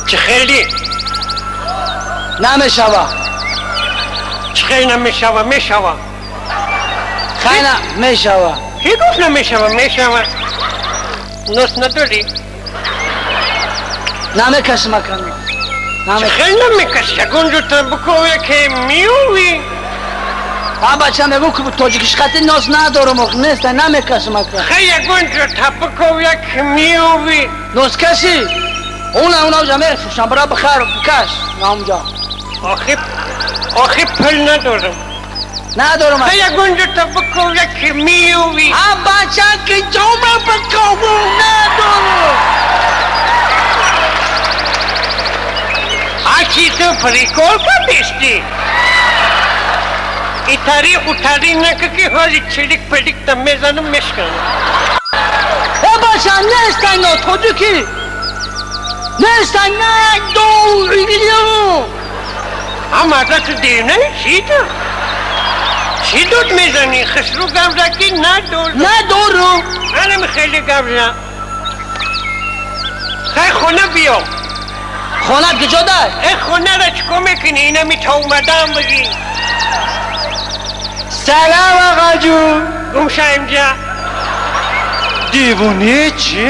Чӣ хеле? Намешава. Чӣ хеле намешава? Мешава. Хайна мешава. Ки гуфт намешава? Мешава. Нос надорӣ? Намекашам, ака. Чӣ хеле намекашӣ? Ягон ҷо та бикове, ки меёвӣ. А бача, мегӯ, ки тоҷикишқати нос надорам, ох, неста, намекашам, ака. Хай, ягон ҷо та бикове, ки меёвӣ. Носкашӣ уна унҷа мефурӯшам, бара, бихар, бикаш наунҷа. Охи, пул надорам. Надорам. Хай, ягон ҷо та бикове, ки меёвӣ. А бача, ки ҷома бикову, надорам. Ачи, ту прикол кардисти? Итари утари нака, ки ҳоли чилик пилик та мезанам, мешканам. Э, бача, нестай но тоҷикӣ нестай, надорам. Амада, ту девнаи чӣ? Ту чӣ дод мезанӣ? Хисру гавза, ки надорам. Надорам. Анам хеле гавза. Хай, хона биё. Хонат куҷо дай? Э, хонара чикор мекунӣ? Инами та омадаам, бигӣ. Салам, ағаҷун. Гумша инҷа. Девоне чӣ?